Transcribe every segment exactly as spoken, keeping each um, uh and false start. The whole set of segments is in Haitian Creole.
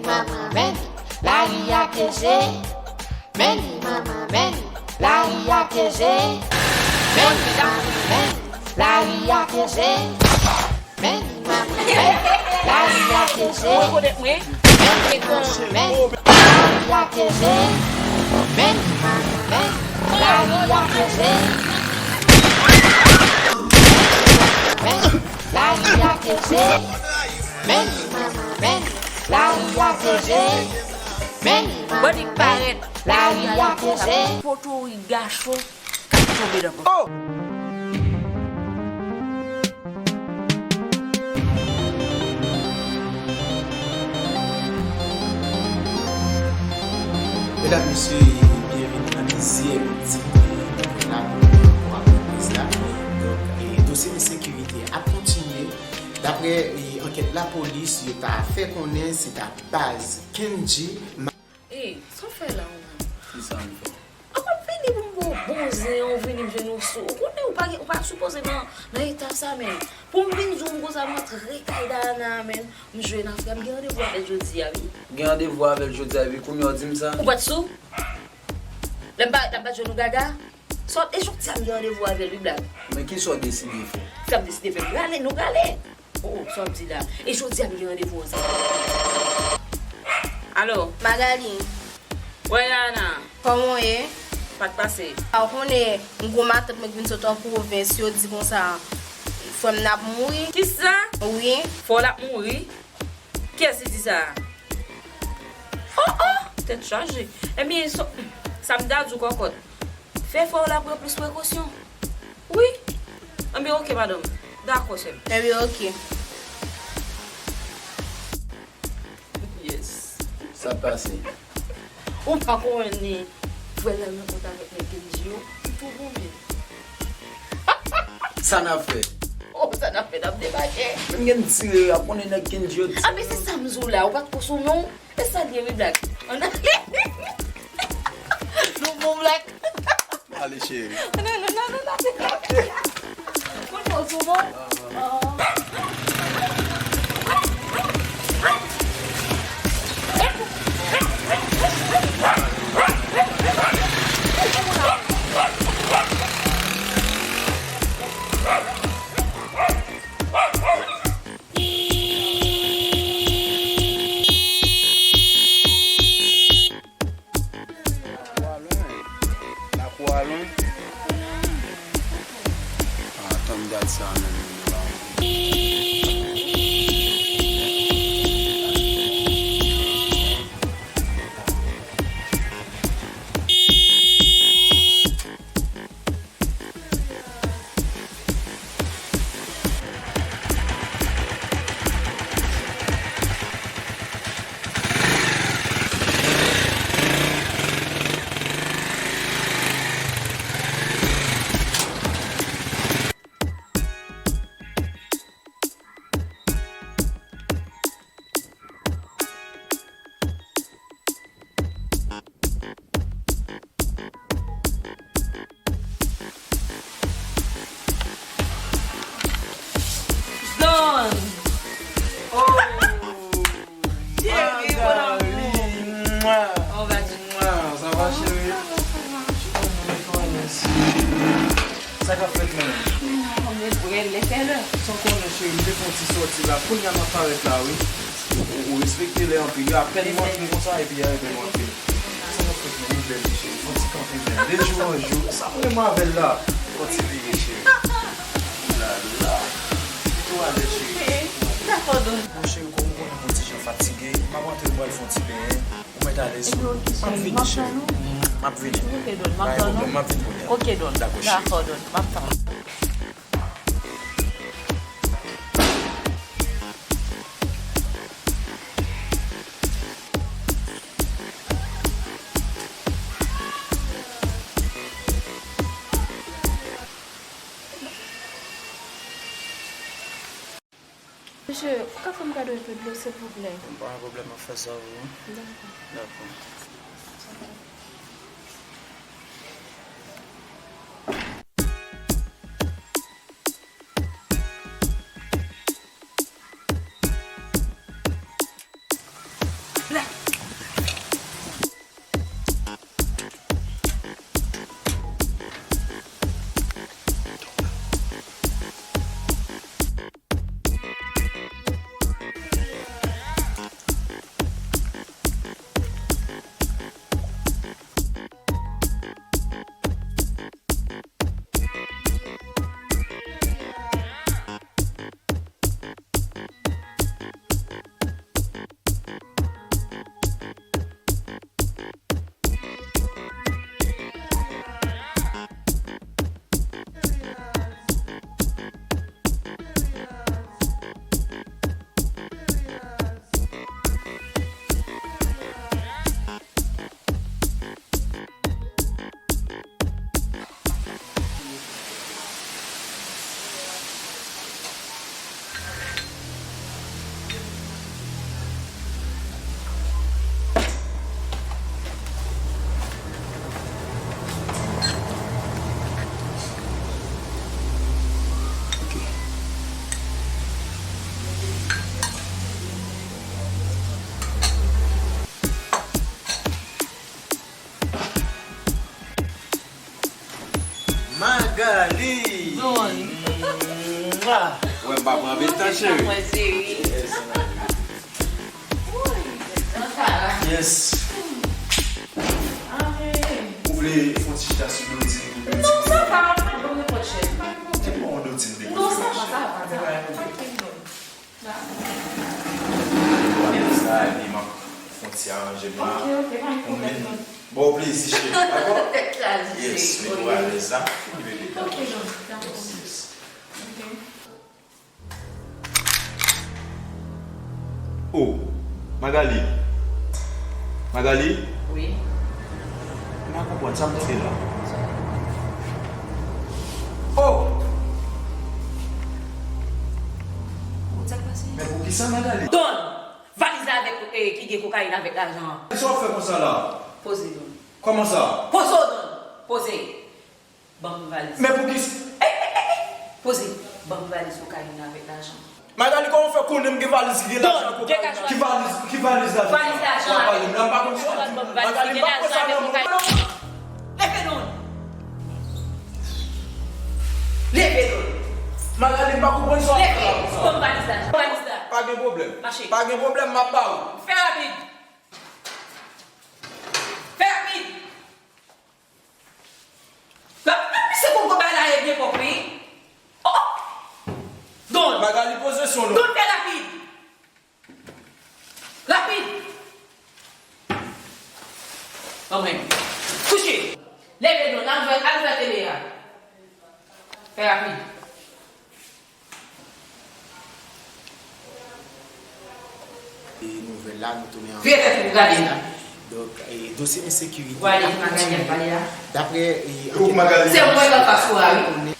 Manman, men li, lari a keje. Men li, manman, men li, lari a keje. Men li, manman, men li, lari a keje. Men li, manman, men li, lari a keje. Men li, manman, men li, lari a keje. Men li, manman, men li, lari a keje. Men li, manman, men li, lari a keje. Men li, manman, men li, lari a keje. Men li, manman, men li, lari a keje. Potorik gason k ap tonbe nan pòt. Medam, mesye, byenveni nan dezyèm tit, e, nou la pou, pou apre kriz la. Donk, e, dosye ensekirite ap kontinye. Daprè, e, ankèt lapolis, yo ta fè konnen se ta baz Kendji. Ey, sa w fè la, ou menm? Kisa m fè? An, w ap vini pou m ba w bon zen an, ou vini m jwenn ou sou. Ou konnen ou pa gen, ou pa sipoze nan, nan eta sa, men. Pou m vin di w m konsa, m antre kay Dayana a, men. M jwenn afè a, m gen randevou avè l jodi a, wi. Gen randevou avè l jodi a, epi kounye a w di m sa? Ou pa t sou? Lè m pa, lè m pa t jwenn ou gaga? Sa w, e jodi a m gen randevou avè l, wi, Black. Men kisa w deside fè? Sa m deside fè, m prale, nou prale. Oh, sa w ap di la? E jodi a m gen randevou ansanm. Alo? Magali. Wè, Yana. Kòman w ye? Pa t pase. A, ou konnen, m gwo matant mwen k vin sot an pwovens, yo di konsa, frè m nan ap mouri. Kisa? Wi. Frè w l ap mouri? Kiyès ki di sa? Oh, oh! Tèt chaje. Ebyen, so, sa m ta di w, kòkòt. Fè frè w la pran plis prekosyon. Wi. Ebyen, oke, madanm. Dakò, sè m. Ebyen, oke. Yes. Sa pase. Ou pa konnen frè l al nan kont avèk nèg Kendji yo? Li twò bon, men. Sa n ap fè? Oh, sa n ap fè, n ap debake. Men gen tire, ap konnen nèg Kendji yo tire. A, men se sa m di w la, ou pa t ko sou non. E sa l ye, wi, Black. Ann ale. Nou bon, Black. Ale, cheri. Ann ale, ann ale, ann ale. Kounye a w sou bon. Lakou a lwen. Lakou a lwen. Ah, tann dat sa menm, menm la. Zòn! Oh! Cheri, mon amour! Mwa! Oh, va di mwa! Sa va, cheri? Sa k ap fèt, menm? Mwen prè, lè fè lè. Sa w konnen, cheri, m te fè yon ti sòti la. Kounye a m ap parèt la, wi. Ou, ou respekte lè anpil. Yo apèn m antre konsa, epi yo apèn m antre. Sa w ap fè pou ou, bèl cheri? Fò ti kanpe menm. De jou an jou. Sa m renmen avè l la. Fò ti vire, cheri. Ou la la. Kite w alèz, cheri. Dakò, Don. Bon, cheri, kòm ou konnen m yon ti jan fatige, m ap antre, m pral fè yon ti benyen. Ou mèt alèz. M ap vini, cheri. M ap vini. Ok, Don. M ap tann ou. M ap vini kounye a. Ok, Don. Dakò, cheri. Dakò, Don. M ap tann ou. Mesye, ou ka fè m kado yon pe dlo, silvouplè? Pa gen pwoblèm, m ap fè sa pou ou. Dakò. Dakò. Black, Pa pran anpil tan, cheri. Yes. Ou vle fè yon ti chita sou dodin? Non, sa va, mwen pa bon nenpòt chèz. Te pran yon dodin de. Non, sa va, sa va, sa va. Sa ki nou? Sa, epi m ap fè yon ti aranjman. Ok, ok, pa gen pwoblèm, non. Ba w plezi, cheri, dakò? Yes, met ou alèz la. Ok, non, dakò. Yes, yes. Ok. Oh, Magali. Magali? Wi. M pa konprann sa m tande la. Oh! Sa k pase? Men poukisa, Magali? Donn! Valiz la avèk, eh, ki gen kokayin avèk lajan an. Sa w ap fè konsa la? Poze, Donn. Kòman sa? Poze w, Donn! Poze! Ban m valiz. Men poukisa? Ey, ey, ey, ey! Poze! Ban m valiz kokayin nan avèk lajan. Magali, kòman w fè konnen m gen valiz ki gen lajan ak kokayin nan? Ki valiz, ki valiz lajan sa? Valiz lajan w ap pale m la, m pa konn sa w ap di. Magali, m pa konn sa nan mond. Leve, Donn! Leve, Donn! Magali, m pa konprann sa w ap pale la konsa. Leve! Ban m valiz la, valiz la. Pa gen pwoblèm. Mache. Pa gen pwoblèm, m ap ba ou. Fè rapid. Fè rapid. L ap, l ap pise kòk bay la e byen pwòp, wi. Oh! Donn! Magali, pozisyon non. Donn, fè rapid. Rapid. Anmwey. Kouche. Leve, Donn, al jwe, al jwe tele a. Fè rapid. E nouvèl la, nou tounen an. Vire tèt ou pou gade la. Donk, e, dosye ensekirite ap kontinye. Daprè, e, ankèt, se mwen k anfas ou a, wi.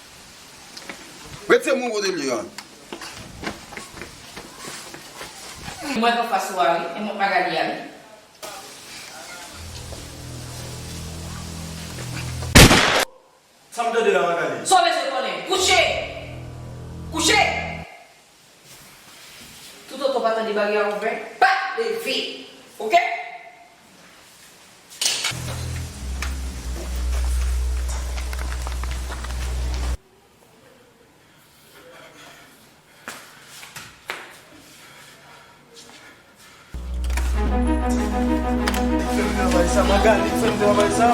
Ret se mwen kote l ye a. Mwen k anfas ou a, wi. E mwen Magali a, wi. Sa m tande la, Magali? Sa w bezwen konnen? Kouche! Kouche! Toutotan w pa tande baryè a ouvè, pa leve! Oke? Fè m travay sa, Magali, fè m travay sa.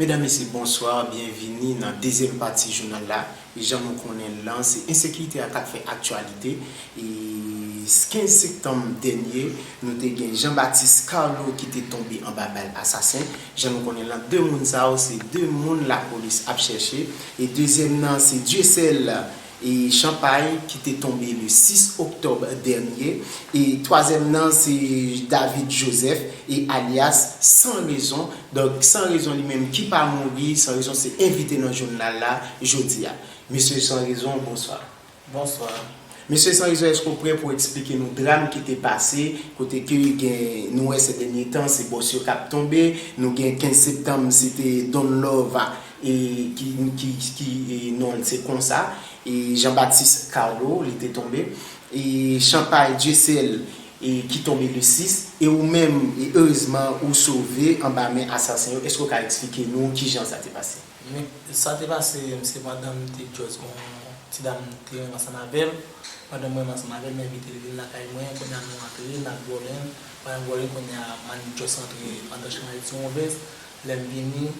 Medam, mesye, bonswa, byenvini nan dezyèm pati jounal la. E jan nou konnen l lan, se ensekirite a k ap fè aktyalite. E kenz septanm dènye, nou te gen Jean Baptiste Carlo ki te tonbe anba bal asasen. Jan nou konnen l lan, de moun sa yo, se de moun lapolis ap chèche. E dezyèm nan, se Dieuseul e Champagne ki te tonbe le sis oktòb dènye. E twazyèm nan, se David Joseph e alyas Sans Raison. Donk, Sans Raison li menm ki pa mouri, Sans Raison se envite nan jounal la jodi a. Mesye Sans Raison, bonswa. Bonswa. Mesye Sans Raison, èske w prè pou w eksplike nou dram ki te pase, kote ke gen, nou wè sè dènye tan, se bòs yo k ap tonbe, nou gen kenz septanm, se te Don Love, e ki, ki, ki, e, non l se konsa, e Jean Baptiste Carlo, li te tonbe, e Champagne Dieuseul, e ki tonbe le sis, e ou menm, e erezman, ou sove anba men asasen yo. Èske w ka eksplike nou kijan sa te pase? Men, sa te pase, se pandan m te jòs, yon ti dam te renmen ansanm avè m. Pandan m renmen ansanm avè l, m envite l vin lakay mwen, kounye a nou antre, n ap vòlè, pandan n vòlè, kounye a m annik jòs antre andan chanm Ayiti yon vès. Lè m vini,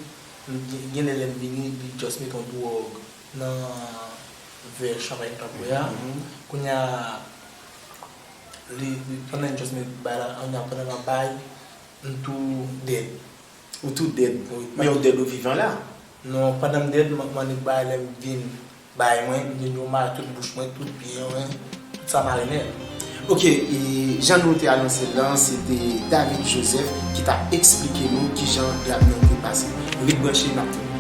m, gen lè lè m vini, li jòs met yon dwòg nan vè chanpay m t ap bwè a. Kounye a, li, li, pandan l jòs met bay la, kounye a, pandan m ap bay, m tou dèd. Ou tou dèd. Wi. Men ou dèd ou vivan la? Non, pandan m dèd, m, m annik bay, lè m vin bay mwen, m jwenn yo mare tout bouch mwen, tout pye mwen, Sa pa renèl. Ok, e jan nou te anonse l lan, se te David Joseph ki t ap eksplike nou kijan dram nan te pase. Ret branche, n ap tounen.